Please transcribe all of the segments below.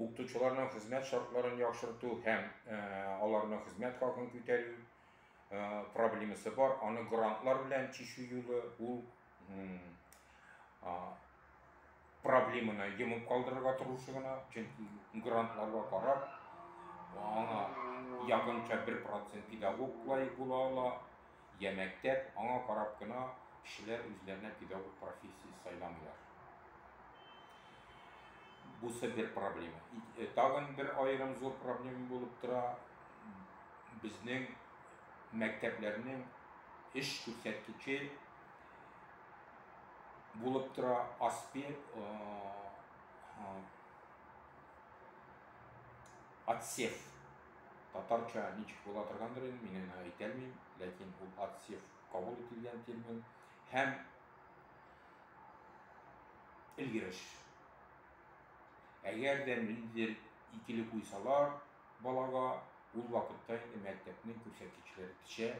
Укытучыларның хезмәт шартларын яхшырту һәм аларның хезмәт хакын күтәрү проблемасы бар. Аны грантлар белән чишү юлы ул проблеманы йомып калдырырга торучы гына, чөнки грантларга карап, аңа якынча 1% педагог лаек була ала, я мәктәп, аңа карап кына кешеләр үзләренә педагог профессиясе сайламыйлар. Бусы бер проблема. Тагын бер аерым зур проблема булып тора безнең мәктәпләрнең эш күрсәткече булып тора аспе отсев. Татарча ничек була торгандыр инде, мин аны әйтә алмыйм, ләкин ул отсев кабул ителгән термин һәм өлгереш. Әгәр дә ниндидер икеле куйсалар балага, ул вакытта инде мәктәпнең күрсәткечләре төшә.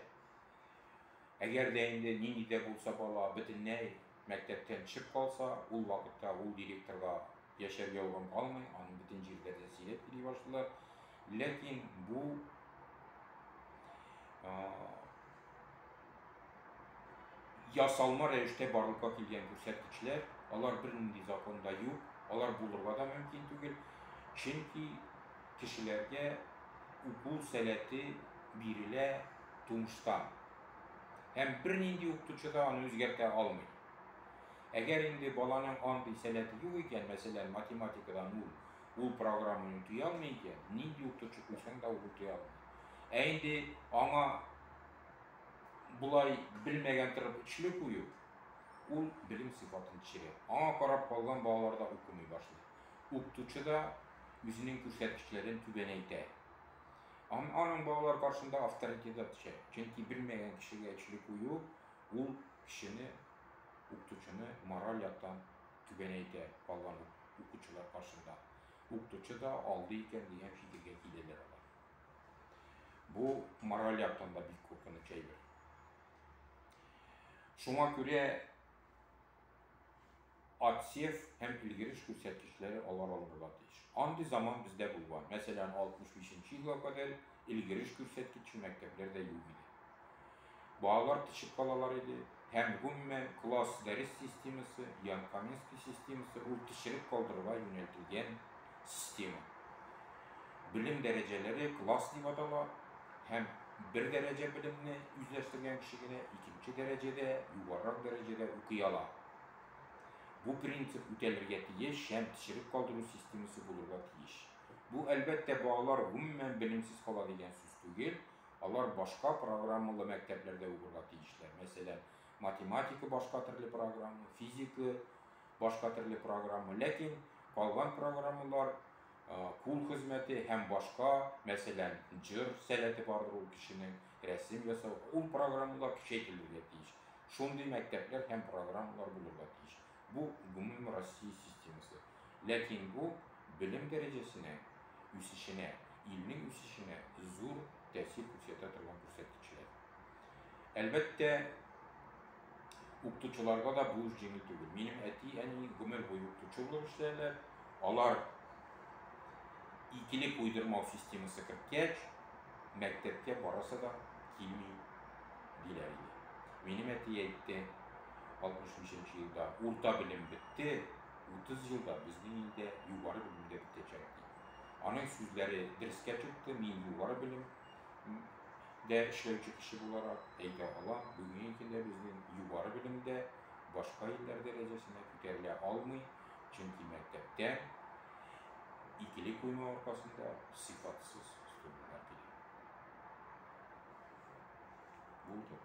Әгәр дә инде нинди дә булса бала бөтенләй мәктәптән төшеп калса, ул вакытта ул директорга яшәргә урын калмый, аны бөтен җирдә дә сөйләп йөри башлыйлар. Ләкин бу ясалма рәвештә барлыкка килгән күрсәткечләр, алар бернинди законда юк, алар булырга да мөмкин түгел, чөнки кешеләргә уку сәләте бирелә тумыштан. Һәм бернинди укытучы да аны үзгәртә алмый. Әгәр инде баланың андый сәләте юк икән, мәсәлән, математикадан ул, ул программаны үти алмый икән, нинди укытучы куйсаң да ул үти алмый. Ә инде аңа болай белмәгән торып өчле кую, ул белем сыйфатын төшерә. Аңа карап калган балалар да укымый башлый. Укытучы да үзенең күрсәткечләрен түбәнәйтә. Аның балалар каршында авторитеты төшә. Чөнки белмәгән кешегә өчле кую, ул кешене, укытучыны мораль яктан түбәнәйтә калган укучылар каршында. Укытучы да алды икән дигән фикергә киләләр алар. Бу мораль яктан да бик куркыныч әйбер. Шуңа күрә отсев һәм өлгереш күрсәткечләре алар алынырга тиеш. Андый заман бездә булган. Мәсәлән, 65 елга кадәр өлгереш күрсәткече мәктәпләрдә юк иде. Балалар төшеп калалар иде һәм гомумән класс дәрес системасы, Ян Каменский системасы ул төшереп калдыруга юнәлтелгән система. Белем дәрәҗәләре класс дип атала һәм бер дәрәҗә белемне үзләштергән кеше генә икенче дәрәҗәдә, югарырак дәрәҗәдә укый ала. Бу принцип үтәлергә тиеш һәм төшереп калдыру системасы булырга тиеш. Бу, әлбәттә, балалар гомумән белемсез кала дигән сүз түгел, алар башка программалы мәктәпләрдә укырга тиешләр. Мәсәлән, математика башка төрле программа, физика башка төрле программа, ләкин калган программалар кул хезмәте һәм башка, мәсәлән, җыр сәләте бардыр ул кешенең, рәсем ясау, ул программалар көчәйтелергә тиеш. Шундый мәктәпләр һәм программалар булырга тиеш. Бу гомум Россия системасы. Ләкин бу белем дәрәҗәсенә, үсешенә, илнең үсешенә зур тәэсир күрсәтә торган күрсәткечләр. Әлбәттә, укытучыларга да бу эш җиңел түгел. Минем әти-әни гомер буе укытучы булып эшләделәр. Алар икеле куйдырмау системасы керткәч, мәктәпкә барасы да килми диләр иде. Минем әти әйтте, 65 елда урта белем бетте, 30 елда безнең илдә югары белем дә бетәчәк ди. Аның сүзләре дөрескә чыкты, мин югары белем дә эшләүче кеше буларак әйтә алам, бүгенге көндә безнең югары белем дә башка илләр дәрәҗәсенә күтәрелә алмый, чөнки мәктәптә икеле куймау аркасында сыйфатсыз студентлар килә. Булды.